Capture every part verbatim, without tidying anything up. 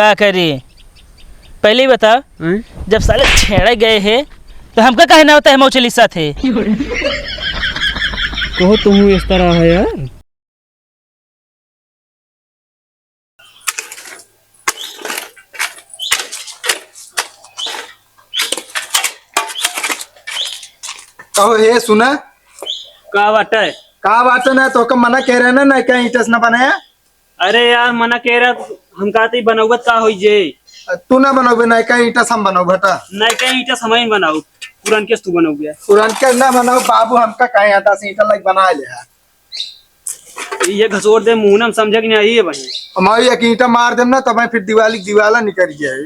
का करी? पहले ही बता, हैं? जब साले छेड़े गए हैं, तो हमका काहे ना होता है मौचली साथे? कहो तुम इस तरह है यार। कहो हे सुना। का बाटे? का बाटे ना, तोहका मना कह रहे ना, नयका ईंटा से ना बनाया। अरे यार, मना कह रहा, हम कहते ही बनौबत का होई जे? तू ना बनौबे, नयका ईंटा से हम बनौब, हटा। नयका ईंटा से हम ही बनाऊ, पुरनके से तू बनौबे। पुरनके ना बनाऊ बाबू, हमका कहे आता से ईंटा लाइक बना ले है। ये घसोर दे मुंह ना, हम समझे कि नहीं है भाई। हम एक ईंटा मार देम ना, तब फिर दिवाली दिवाला निकल जाए।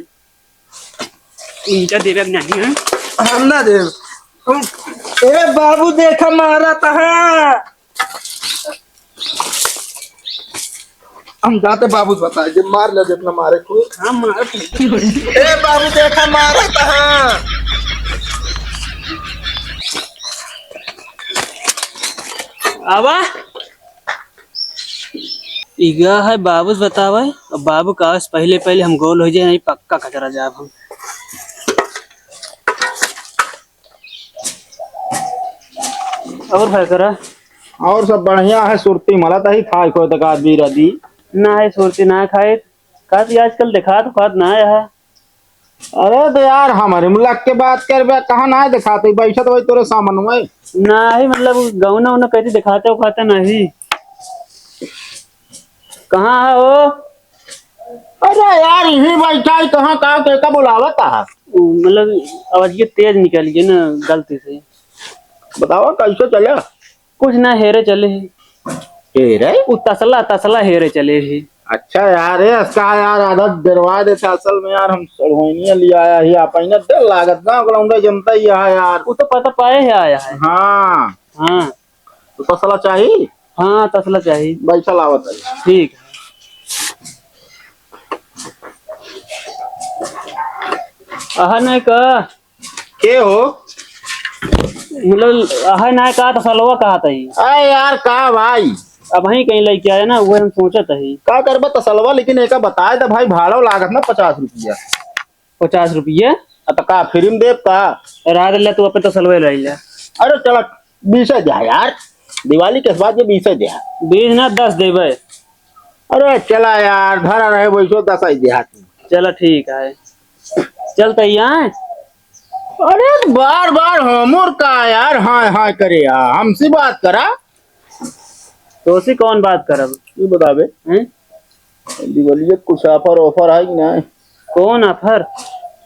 ईंटा देवे के नहीं है। हम ना देव। हम, ए बाबू देखा मारा तहा। हम जाते बाबू से बताए, जे मार ले जितना मारे को। हम मार। ए बाबू देखा मारा तहा। आवा। इगा है बाबू से बतावे, अब बाबू का से पहले पहले हम गोल हो जाए, नहीं पक्का कचरा जाब हम। और भाई करा? और सब बढ़िया है, सुरती मलत ही खाए खोए तक आदमी रदी। ना है सुरती ना खाए, का भी आजकल देखा तो खात ना है। अरे तो यार, हमरे मुलाक के बात करबे, कहाँ ना दिखाते, बैठत वही तोरे सामन में। नाही, मतलब, गौना उना कैसे दिखाते उखाते नहीं। कहाँ है वो? अरे यार, यहीं बैठा है, कहाँ, का, के का बुलावत है? उ, मतलब, आवाज ये तेज निकल गई ना गलती से। बताओ, कैसे चले? कुछ ना, हेरे चले ही। हेरे? उ तसला, तसला हेरे चले ही। अच्छा यार, ये इसका यार आदत डरवा देता। असल में यार, हम सड़वैनिया ले आया ही, आप इन्हें डर लागत ना, ओकरा उनका जनता ही है यार। वो तो पता पाए है आया है। हाँ। हाँ। तो तसला चाहिए? हाँ, तसला चाहिए। बैठा लावत है। ठीक है। अहा नहीं का? के हो? मतलब, अहा नहीं का, तसलवा कहा तही? अरे यार, का भाई? अब वहीं कहीं लेके आए ना, वो हम सोचत ही। का करबा तसलवा, लेकिन एका बताए त भाई, भाड़ा लागत ना पचास रुपया। पचास रुपया? अब तो का फ्री में देब का? रात ले तू अपन तसलवे ले ले। अरे चला, बीसे दे यार, दिवाली के बाद ये बीसे दे। बीस ना, दस देबे। अरे चला यार, धरा रहे वैसो दस ही दे तू। चला ठीक है, चलते ही आए। अरे बार बार हमर का यार, हाँ हाँ करे यार, हमसे बात करा। तोसे कौन बात करब? तू बताबे। हैं? दिवालिया कुछ offer offer है कि नहीं? कौन offer?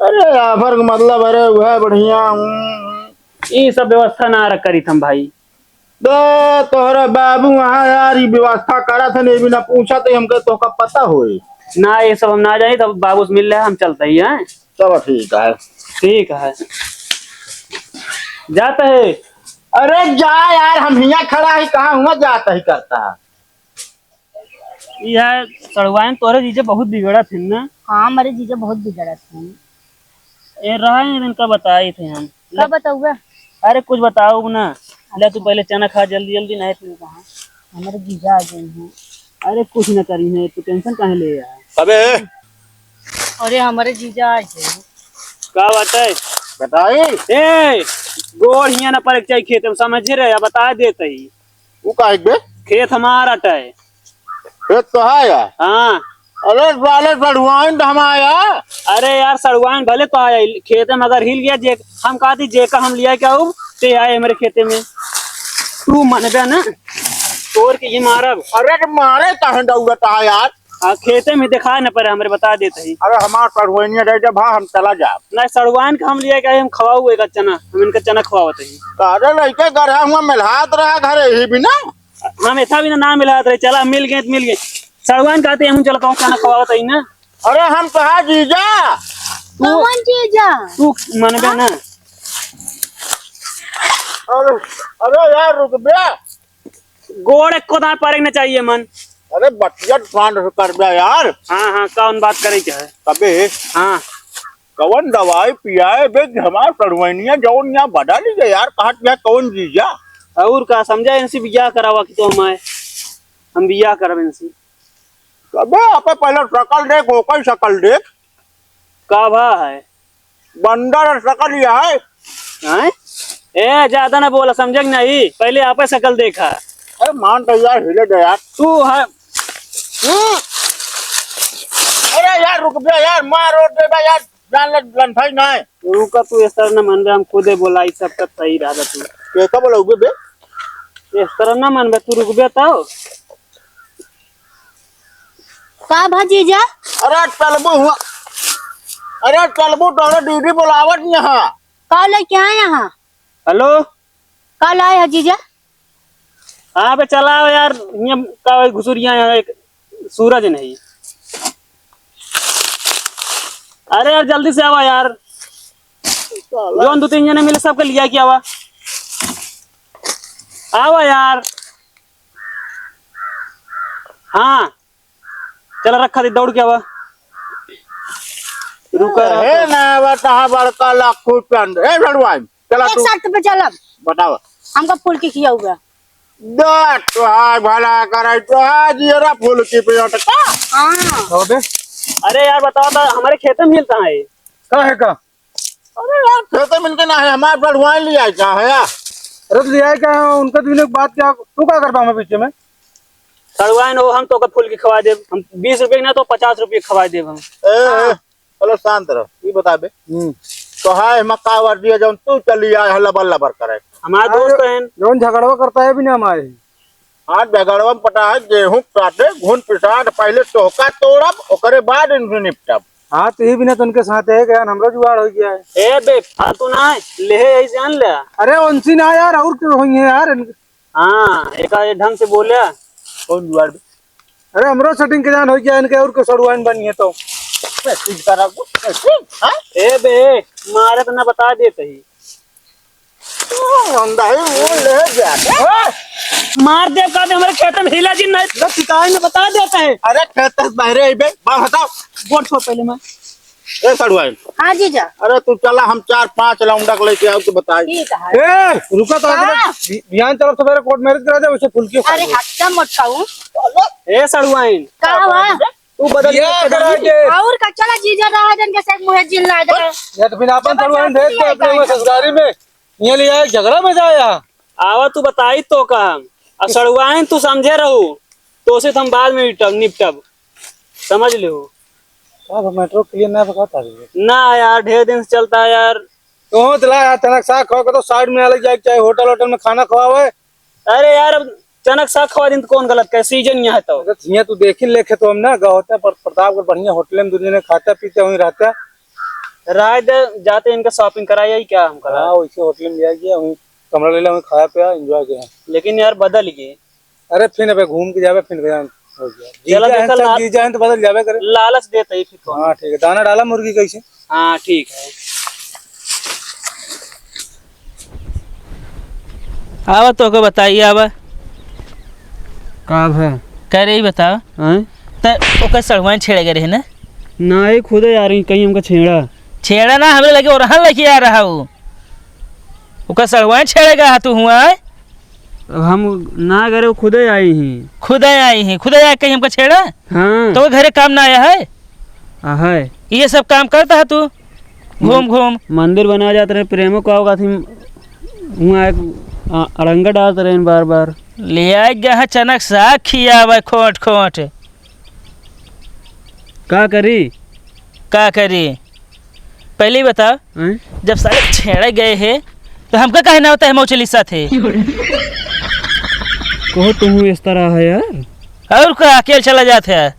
अरे offer का मतलब, अरे वह बढ़िया, हम्म। ये सब व्यवस्था ना रख करी थम भाई। तो तोहरा बाबू वहाँ यार ये व्यवस्था करा था, नहीं भी ना पूछा तो हमके तोहका पता होए। ना, ये सब हम ना जानी, तब बाबू से मिल ले, हम चलते ही हैं। चलो ठीक है। ठीक है, जाते हैं। अरे जा यार, हम हियाँ खड़ा ही, कहाँ हुआ जाता ही करता है। यह सड़वाइन तोरे जीजा बहुत बिगड़त हिन ना। हाँ, हमारे जीजा बहुत बिगड़त हिन। ए, रहा है, इनका बताई थे हम। का बताऊगा? अरे कुछ बताओ ना। ले तू पहले चना खा जल्दी जल्दी, नहीं तो कहाँ। हमारे जीजा आ गए हैं। अरे कुछ ना करी है, तू tension काहे ले यार? अबे। अरे हमारे जीजा आ गए। का बात है? बताई। ए, गोड़ हियाँ ना पड़े के चाहिए खेत में, समझे रहे, बता देते ही। वो काहे के बे? खेत हमार अटै। खेत तो है यार। हाँ। अरे साले सड़ुआइन तो हम आया। अरे यार सड़ुआइन भले तो आया, खेते में अगर हिल गया जे, हम कहा थी जेका हम लिया क्या हो, ते आए हमारे खेते में। तू मनबे ना, तोर के ये मारब। अरे तो मारे काहे दौड़त आ यार? हाँ, खेते में दिखाए न पड़े हमरे, बता देते ही। अरे हमार सड़ुआइन रह जा भा, हम चला जाब। नहीं, सड़ुआइन का हम लिया क्या, हम खवाऊ एक चना, हम इनका चना खवावत ही। अरे लइके गढ़ा हुआ मिलहात रहा घरे ही बिना। हम ऐसा भी ना, ना मिला रहे, चला मिल गए तो मिल गए। सड़वान कहते हैं, हम चला तो खाना खवावत ही ना। अरे हम कहा जीजा? तू, कौन जीजा? तू मनबे ना। अरे, अरे यार रुक बे। गोड़ एक को दांत पारे के ना चाहिए मन। अरे बतिया कांड से कर बे यार। हाँ, हाँ, कौन बात करे के है? अबे। हाँ। कवन दवाई पियाए बे कि हमार सड़वैनिया जौन यहाँ बदल ही गए यार, कहत यहाँ कौन जीजा? और का समझा, इनसे बियाह करावा कि तो हम आए, हम बियाह करब इनसे। अबे, आपे पहले शकल देख, ओकर शकल देख। का भा है? बंदर शकल ही है। हैं? ए, ज्यादा ना बोला, समझे कि नहीं? पहले आपे शकल देखा। अरे मान तो यार, हिले दे यार। तू है। हम्म। अरे यार, रुक बे यार, मार और दे बे यार, जान ले, लंठाई ना है। रुका, तू इस तरह ना मन बे, हम खुदे बोला, ई सब तब सही रहा तू। के का बोला उबे बे? इस तरह ना मन बे, तू रुक बे तो। का भा जीजा? अरे चलबू हुआ, अरे चलबू, तोहरे दीदी बोलावत यहाँ। का लेके आए यहाँ? हेलो। का लाए है जीजा? हाँ बे, चला आओ यार, हियाँ का वही घुसुरिया यहाँ एक सूरज नहीं। अरे यार, जल्दी से आवा यार, जौन दो तीन जने मिले, सबके लिया के आवा। आवा यार। हाँ, चला रखा दे, दौड़ के आवा। रुका रहा हे तो। ना, बता बड़का लाखू चंद। ए, लड़वाई, चला एक तू। शर्त पे चलब। बतावा। हमका फुल्की खियाउबा। दे, तोहार भला करे, तोहार जियरा फुल्की पे अटका। हाँ। हो बे। अरे यार, बतावा तो, हमरे खेते में हिलता है। का है का? अरे यार, खेते में इनके ना है, हमार लड़वाई लिया क्या है यार? अरे तो लिया क्या है? उनका तो इन्हें बात क्या, तू का करबा हमें पीछे में? सड़वाइन हो, हम तोका फुल्की खवाइ देब, हम बीस रुपया के ना तो पचास रुपया खवाइ देब हम। ए, ए, हाँ। चलो शांत रहो, ई बताबे। हम्म। तो है, हम का वर्दी है, जौन तू चली आए है लबर लबर करे। हमार अरे, दोस्त हैं। जौन झगड़वा करता है भी ना हमारे। हाँ, झगड़वा में पटा है, गेहूं काटे, घुन पिसाट, पहले तोहका तोड़ब, ओकरे बाद इनसे निपटब। हाँ, तो ये भी ना तो उनके साथ है, क्या हमरो जुगाड़ हो गया है। ए बे, फालतू ना है, ले है, यही जान ले। अरे, उनसे ना यार, और क्यों होई है यार? हाँ, एक आध ढंग से बोले। कौन जुआर बे? अरे, हमरो setting के जान हो गया, इनके और के सड़ुआइन बनी है तो। ए, ठीक करा को, ए, ठीक, हाँ? ए बे, मारे तो ना बता देते ही। ओ, अंधा ही मुंह ले जा। ए! मार दे का दे, हमारे खेत में हिला जी नहीं, तो शिकायत में बता देते हैं। अरे, खेत से बाहर आई बे, बाहर हटाओ। वोट छो पहले मैं। ए सड़ुआइन। हाँ जीजा। अरे तू चला, हम चार पांच लौंडा के लेके आओ तो बताई। ठीक है। ए, रुका तो, का? बि-, बिहान चलब सवेरे court marriage करा दे, वैसे फुल्की खा अरे ले। हट्टा मत खाऊ। ए सड़ुआइन। का हुआ? तू बदल ये गया, करा बदल के। गया। और का चला जीजा रहा जन के साथ मुहे जिन ला दे। ये तो फिर अपन बस सड़ुआइन भेज दे अपने वो ससुरारी में। ये लिया झगड़ा में जाया। आवा तू बताई तो का हम। आ सड़ुआइन तू समझे रहू। तो उसे तो हम बाद में निपटब, निपटब। समझ लिहो। का बा, matter clear ना बा का तारी? ना यार, ढेर दिन से चलता है यार। तो चला यार, चनक साग खाओ के तो side में अलग जाए, चाहे होटल, होटल में खाना खवावे। अरे यार, अब चनक साग खवा दिन तो कौन गलत करे, season यहाँ है तो। अगर हियाँ तू देखी लेखे तो हम ना गए होते पर प्रतापगढ़ बढ़िया होटल में दो जने खाते पीते वहीं रहते। राय दे, जाते इनका shopping कराया ही क्या हम करा? हाँ, वैसे होटल में जाइए, वहीं कमरा ले ले, वहीं खाया पिया, enjoy किया। लेकिन यार बदल गए। अरे फिर अबे घूम के जाबे, फिर गया हो गया। चला जीजा है, देखा सब लाल-, जीजा है तो बदल जाबे करे। लालच देते ही फिर कौन? हाँ, ठीक है। दाना डाला मुर्गी कैसे? हाँ, ठीक है। आवा तोहके बताई, आवा। का भा? कह रही बताओ। हैं? त ओकर सड़ुआइन छेड़े गए रहे ना? ना, ये खुदे आ रही, कहीं हमका छेड़ा। छेड़ा ना, हमरे लगे ओरहन लेके आ रहा हूँ। ओकर सड़ुआइन छेड़े गया तू हुआ है? अब हम ना करे, वो खुदे आई ही। खुदे आई ही, खुदे आए कहीं हमका छेड़ा? हाँ। तो वो घरे काम ना आया है? आ, है। ये सब काम करता है तू? घूम, घूम। मंदिर बना जात रहे, प्रेमो का होगा थी, हुआ एक, आ, अड़ंगा डालत रहे बार बार। ले आए गया है चनक साग खियावे खोट खोट। का करी? का करी? पहले ही बता, हैं? जब साले छेड़े गए हैं, तो हमका काहे ना होता है मौचली साथे? कहो तुम इस तरह है यार। और का, अकेल चला जात है।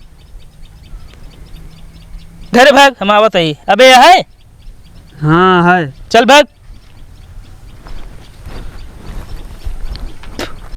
घरे भाग, हम आवत है। अबे, यहाँ है? हाँ, है। चल भाग।